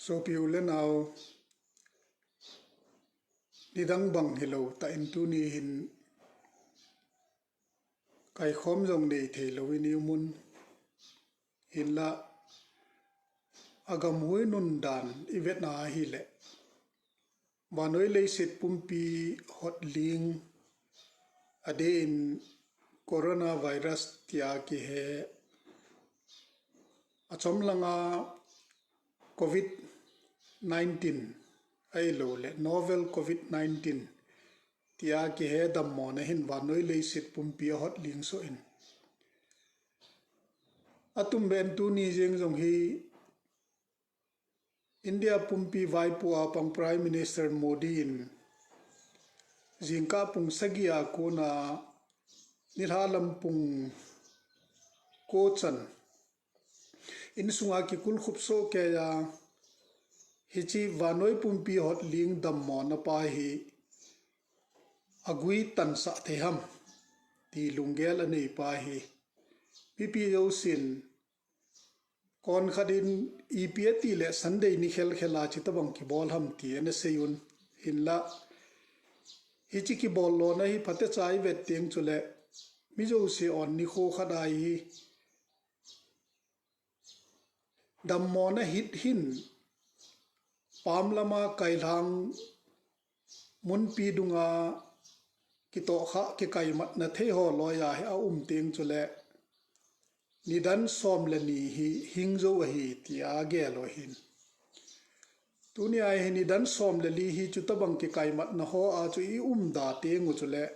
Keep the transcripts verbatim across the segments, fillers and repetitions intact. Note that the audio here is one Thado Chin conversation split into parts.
Sopi u le nau, nidang bang hilou tah in tuni hin kaikhom jong nei theilou in i um un, hinlah agam hui nun dan i vetna ahileh, vannoi leiset pumpi hotling adeh in coronavirus tia kihe, achom langa covid nineteen ahilouleh novel covid nineteen tia kihe dammona hin vannoi leiset pumpi ahotling soh in, atumbeh in tuni jeng jong hi India pumpi vaipo a pang Prime Minister Modi in jingkah pung sagi a kona nilhah lam pung ko chan insunga kikulkhup sohkeiya hiche vannoi pumpi hotling dammona pa hi agui tansah thei ham ti lunggel anei pa hi mipi jousen konkhat in ipi atileh Sunday ni khelkhel a chutabang kibol ham ti ana sei un, hinlah hiche kibol lona hi phatecha i vet teng chuleh mi jouse on nikho khat a hi dammona hit hin pam lama kailhang munpi dunga kitohkhah kikaimatna thei ho loiya hi aum teng chuleh nidan som le ni hi hing jou ahi tia gel u ahin, tunia hi nidan som le li hi chutabang kikaimatna ho a chu i umda teng u chuleh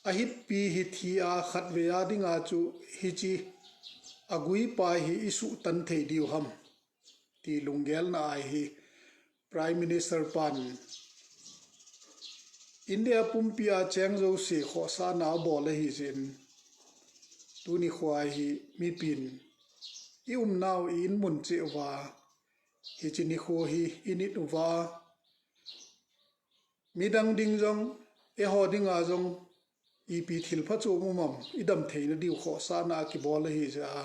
ahitpi hi thi a khatvei a dinga chu hiche agui pa hi i suhtan thei diu ham ti lunggelna ahi. Prime Minister pan India pumpi a cheng jouse khohsahna abol ahijeh in, tuni khoa hi mipin i umnau i inmun cheh uva hiche nikho hi i nit uva, midang ding jong, eiho dinga jong ipi thil phachom um am, i dam theina diu khohsahna akibol ahijeh a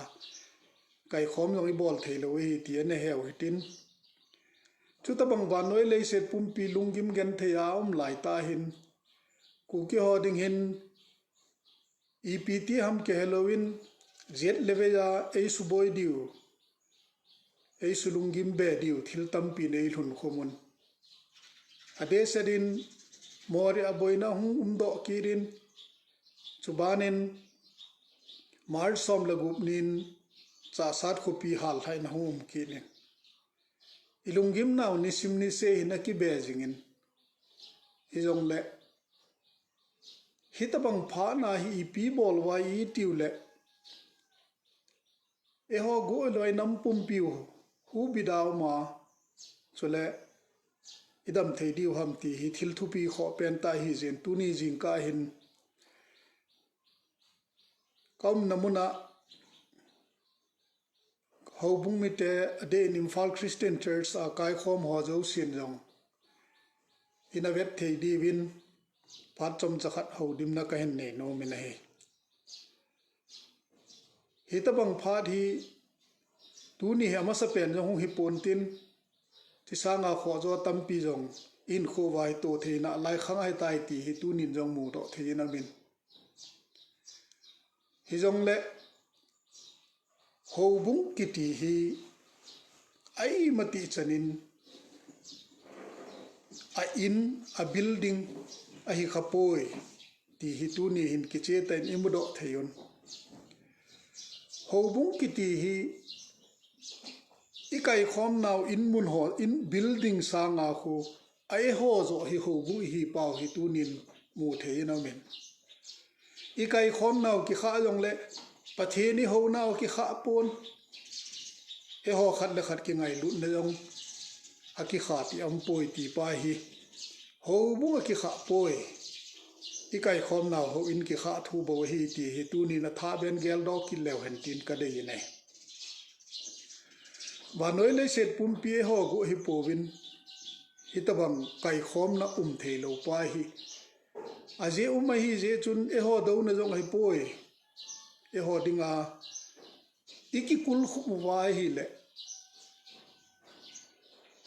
kaikhom jong i bol theilou ahi ti ana heu hitin, chutabang vannoi leiset pumpi lunggim genthei a um laitah hin Kuki ho ding hin ipi ti ham kihelouvin jet le vei a eisuboi diu, eisulunggim be diu thil tampin eilhun khum un. Adehset in Moreh a boina hung umdoh kit in, chubanin March som le gup nin Chassad khopi hallhaina hung um kit in, i lunggimnau nisim niseh hin akibe jingin, hijongleh hitabang phatna hi ipi bol uva itiu leh eiho golloi nam pumpiu hu bida uma, chuleh i dam thei diu ham ti hi thil thupi khoh pentah ahijeh in tuni jingkah hin ka umna muna houbung mite adeh in Imphal Christian Church a kaikhom ho jousen jong ina vet thei diuvin phat chomcha khat houdimna kahin nei nomin ahi. Hitabang phat hi tuni hi amasapen jong hung hipontin, chusanga khohjo tampi jong i hinkhoa hi toh theina laikhang ahitai ti hi tunin jong mudoh thei in aumin, hijongleh houbung kiti hi aimatih chanin a in, a building ahi khapoi ti hi tuni hin kichehtah in i mudoh thei un. Houbung kiti hi i kaikhomnau in mun ho, in building sanga khu a eiho joh hi houbung ihi pau hi tunin mu thei in aumin, i kaikhomnau kikhah jongleh Pathen i hounau kikhah pon, eiho khat le khat kingailutna jong akikhah ti aumpoi ti pa hi houbung akikhah poi, i kaikhomnau houin kikhah thu bou ahi ti hi tunin athahbeh in geldoh kit leu hen tin kadei in ahi. Vannoi leiset pumpi eiho goh hipouvin, hitabang kaikhomna um theilou pa hi ajeh um ahijeh chun eiho douna jong ahipoi. Eiho dinga i kikulkhup uva ahileh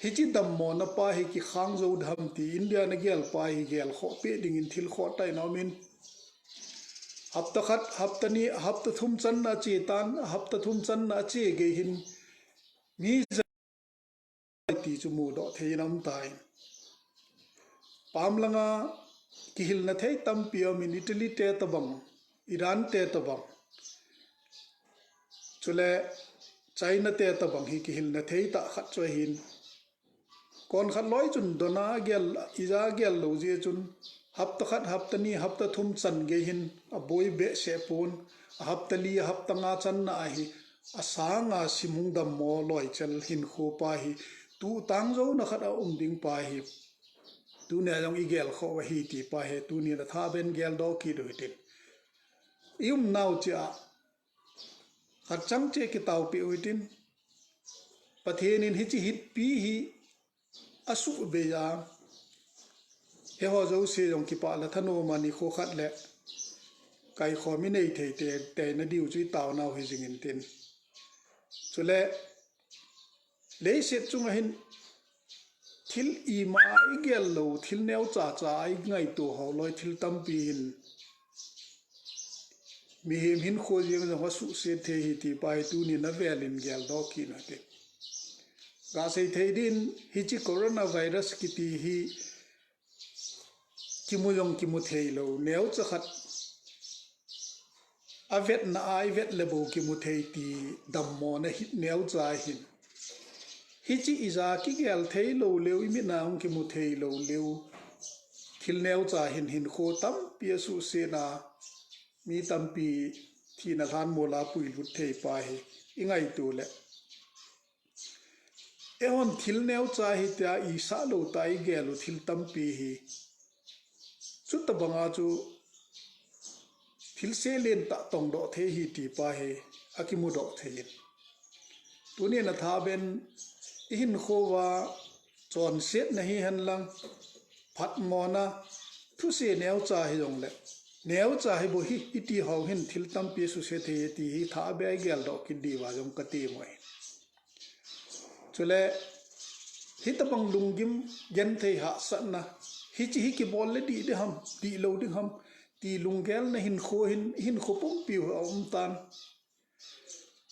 Hiche dammona pa hi kikhang jou dem ti India na gel pa hi gel khoh peh dingin thil khoh tah in aumin. Hapta khat, hapta ni, hapta thum channa che tan, hapta thum channa che gei hin mi ti chu mudoh thei in aum tai. Pam langa kihilna thei tampi aumin, Italy te tabang, Iran te tabang, chule China te tabang hi kihilna thei tah khat chu ahin. Kon khat loi chun dona gel, ija gel lou jeh chun hapta khat, hapta ni, hapta thum chan gei hin aboi behseh pon, a hapta li, a hapta nga channa ahi, asanga simhung dammo loichel hinkho pa hi, tuhtang jouna khat a um ding pa hi, tunia jong igel khoh u ahi ti pa hi, tunin athaben geldoh kit u hitin. I umnau cheh a, khat chang cheh kitaopeh u hitin. Pathen in hiche hitpi hi asuhbei a, eiho jouse jong kipah le thanom a nikho khat le kaikhom inei thei te, teina diu chu itaonau hi jing intin. Chule, leiset chunga hin thil ima a igel lou, thil neocha cha a ingaito ho loi thil tampi hin mihem hinkho jeng jong asuhset thei hi ti pa hi tunin avel in geldoh kit u hite. Gasei thei din hiche coronavirus kiti hi kimu jong kimu thei lou, neocha khat avetna a ivet le bou kimu thei ti dammona hi neocha hin. Hiche ija kigel thei lou leu, imit na hung kimu thei lou leu, thil neocha hin hinkho tampi asuhset a, mi tampi thina lhanmol a puilut thei pa hi ingaito le, eihon thil neocha hitia isah lou tah a igel u thil tampi hi, chutabanga chu thilse lentah tongdoh thei hi ti pa hi akimudoh thei in. Tunin athaben ihinkho uva chonsetna hihen lang, phatmona, thuse neocha hijongle, neocha hi bou hi, iti ho hin thil tampi asuhset thei ti hi thaben igeldoh kit diuva jong katem u ahi. Chule, hitabang lunggim genthei hahsatna, hiche hi kibol le dih ding ham, dih lou ding ham, ti lunggelna hinkho hin, hinkho pumpi u aum tan.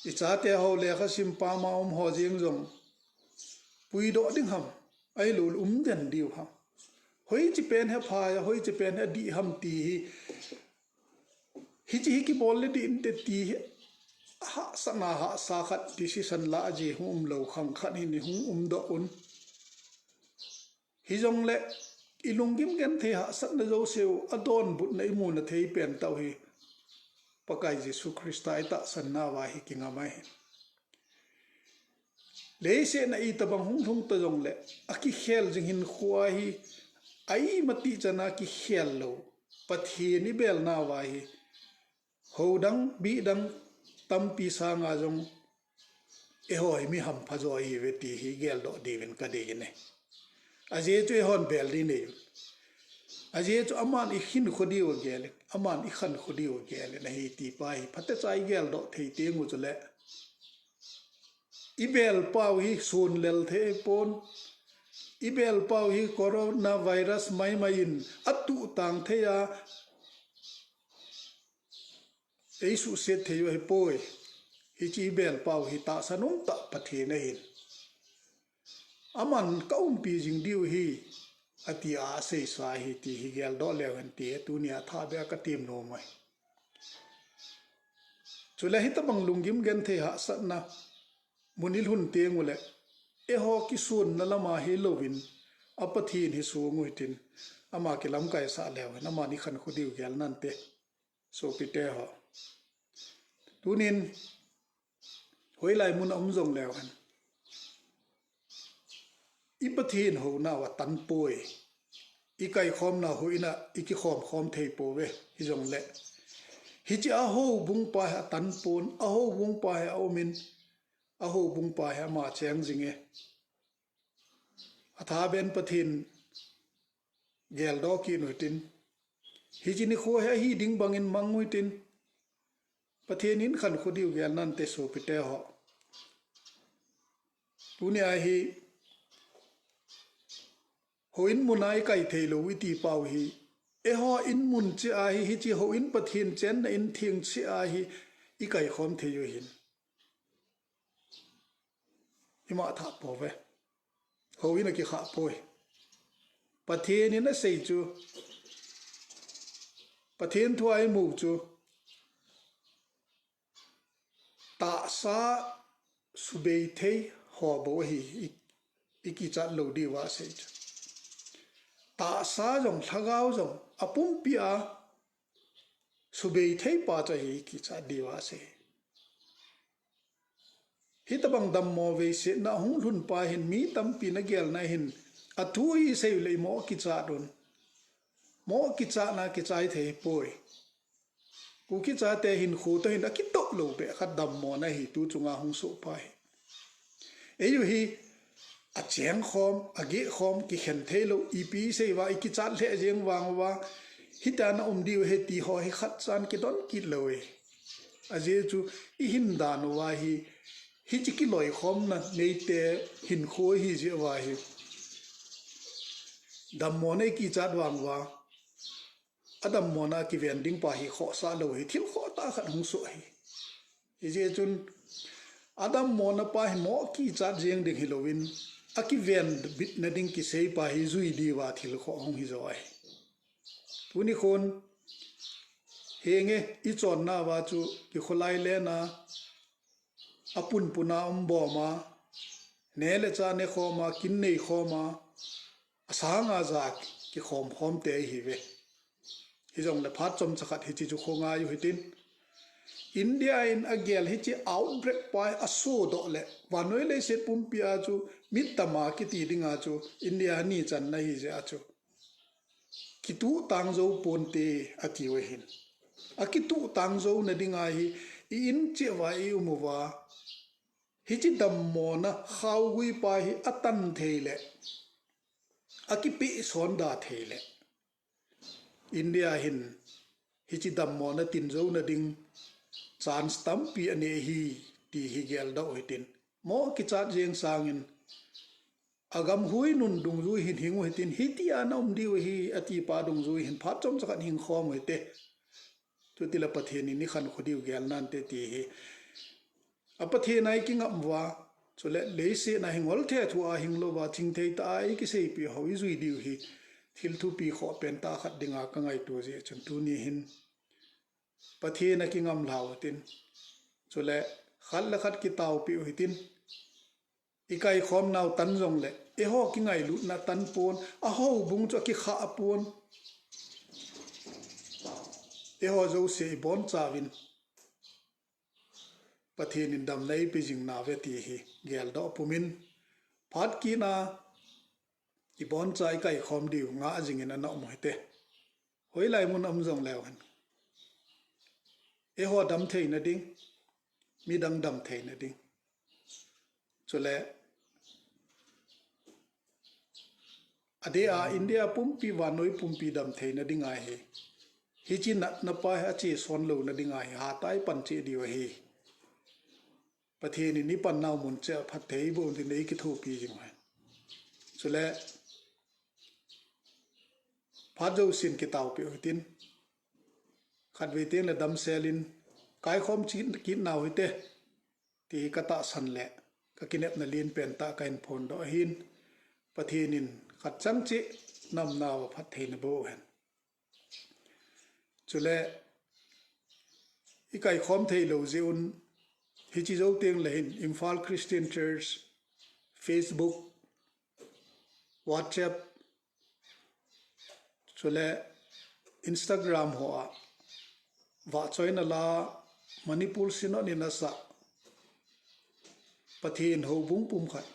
Ichate ho lekha sim pam a um ho jeng jong puidoh ding ham, ahilou le umden diu ham. Hoiche pen hi aphai a, hoiche pen hi adih ham ti hi, hiche hi kibol le dih inte ti hi, hahsatna hahsa khat decision lah ji hung umlou khang khat hin hung umdoh un. Hijongle, ilunggim genthei hahsatna jouseu adonbutna imuna thei pentah u hi Pakai Jesu Christa itahsan nauva hi kingam ahi. Leiset a itobang hung lhung ta jongle, akikhel jing hinkho hi, a imatih chan a kikhel lou, Pathen ibel nauva hi, houdang, bihdang, tampi sanga jong, eiho hi mi hampha jo ihiuve ti hi geldoh diuvin kadei in ahi. Ajeh chu eihon bel ding nei u. Ajeh chu aman ikhinkho diu agel in, aman ikhankho diu agel in ahi ti pa hi phatecha igeldoh thei teng u chule, ibelpau hi sun lel thei pon, ibelpau hi coronavirus maimai in atuhtang thei a, eisuhset thei u ahipoi. Hiche ibelpau hi tahsan umtah Pathen ahin, aman kaumpi jing diu ahi, ati a aseisa ahi ti hi geldoh leu hen ti hi tunia thaben katem nom ahi. Chule hitabang lunggim genthei hahsatna mun ilhun teng ule, eiho kisonna lama hilouvin, a Pathen hi song u hitin, ama kilamkaisah leu hen, aman ikhankho diu gel nante, sopite ho. Tunin, hoilai mun a um jongleu hen, i Pathen hounau atan poi. Ikaikhomnau houin a ikikhom khom thei pouve, hijongle, hiche a houbung pa hi atan pon, a houbung pa hi aumin, a houbung pa hi ama cheng jinge. Athaben Pathen geldoh kit u hitin, hiche nikho hi ahi ding bangin mang u hitin, Pathen in khankho diu gel nante sopite ho. Tunia hi Houin mun a ikai thei lou iti pau hi. Eiho in mun cheh a hi, hiche houin Pathen chenna in theng cheh a hi, ikai khom thei u hin. Ima thah pouve. Houin akikhah poi. Pathen in asei chu. Pathen thu a imu chu. Tahsa subei thei ho bou ahi, i, ikichat lou diuva asei chu. Tahsa jong, lhagao jong, apumpi a subei thei pa chu ahi, ikichat diuva asei. Hitabang dammo veisetna hung lhun pa hin mi tampi na gelna hin athu hi sei u le imo kichat un. Mo kichatna kichai thei poi. Kuki chate hinkho toh hin akitoh lou beh khat dammona hi tu chunga hung soh pa hi. Eiho hi acheng khom, ageh khom, kikhen thei lou, ipi sei uva, ikichat lheh jeng vang uva, hitia na um diu ahi ti ho hi khat chan kidon kit lou e. Ajeh chu ihin dan uva hi, hiche kiloikhomna neite hinkho ahi jeh uva hi. Dammona ikichat vang uva, adammona kiven ding pa hi khohsah lou hi, thil khoh tah khat hung soh hi. Hijeh chun, adammona pa hi mo kichat jeng ding hilouvin, akiven bitna ding kisei pa hi jui diuva thil khoh hung hi jo ahi. Tuni khon, henge ichonna uva chu kikholai lena, apunpuna um boma, ne le cha ne khoma, kin nei khoma, asanga ja kikhom khom te ahiuve. Hijongle phat chomcha khat hiche chu khongai u hitin. India in agel hiche outbreak pa asodoh le, vannoi leiset pumpi a chu mi tama kiti dinga chu India ni channa ahi jeh a chu. Kituh tang jou ponte ati u ahin. Akituh tang jouna dinga hi i in cheh uva i um uva. Hiche dammona khaogui pa hi atan thei le, akipeh son da thei le. India hin hiche dammona tin jouna ding chance tampi anei hi ti hi geldoh u hitin. Mo kichat jeng sangin agam hui nun dungjui hin hing u hitin, hitia na um diu ahi ati pa dungjui hin phat chomcha khat hing khom u hite. Chutile Pathen in ikhankho diu gel nante ti hi. A Pathen a ikingam uva, chule leiset a hi ngol thethu a hing louva, chingthei tah a ikiseipi ho ijui diu hi thil thupi khoh pen tah khat dinga kangaito jeh chun tuni hin Pathen a kingam lhau hitin. Chule khat le khat kitaopi u hitin. Ikai khom nau tan jongle, eiho kingailutna tan pon, a houbung chu akikhah pon. Eiho jouse ibonchauvin Pathen in damna eipe jing nauve ti hi geldoh pumin, phat kit a iboncha ikai khom diu ngah jingin ana um u hite. Hoilai mun a um jongleu hen, eiho dam theina ding, midang dam theina ding. Chule, adeh a India pumpi, vannoi pumpi dam theina dinga hi, hiche natna pa hi acheson louna dinga hi hatah a ipan cheh diu ahi. Pathen in ipan nau mun cheh a phatthei boh un tin eikithopi jing u ahi. Chule, phat jousen kitaopi u hitin. Khatvei tengle damsel in kaikhom kit nau hite, ti hi katahsan le kakinepna lenpen tah kahin phondoh ahin. Pathen in khat chang cheh namnauva phatthei naboh u hen. Chule, ikaikhom theilou jeh un, hiche jou tengle hin Imphal Christian Church Facebook, WhatsApp, chule Instagram hoa vahchoina la Manipur Synod in asah Pathen houbung pumkhat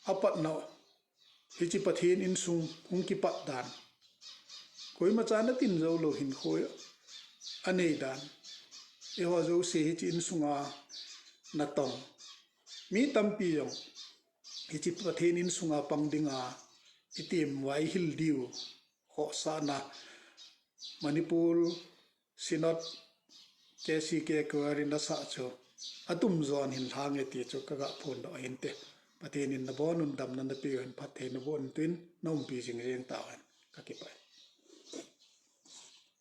apatna, hiche Pathen insung hung kipat dan, koimachan atin joulou hinkho anei dan, eiho jouse hiche insunga natong, mi tampi jong hiche Pathen insunga pang dinga item uva ihil diu khohsahna Manipur Synod K C K Choir in asah chu atum jon hin lhange ti chu kaga phondoh ahinte. Pathen in nabonun damna napeh uvin, phatthei naboh in tin, naumpi jing jeng tauhen. Kakipah e.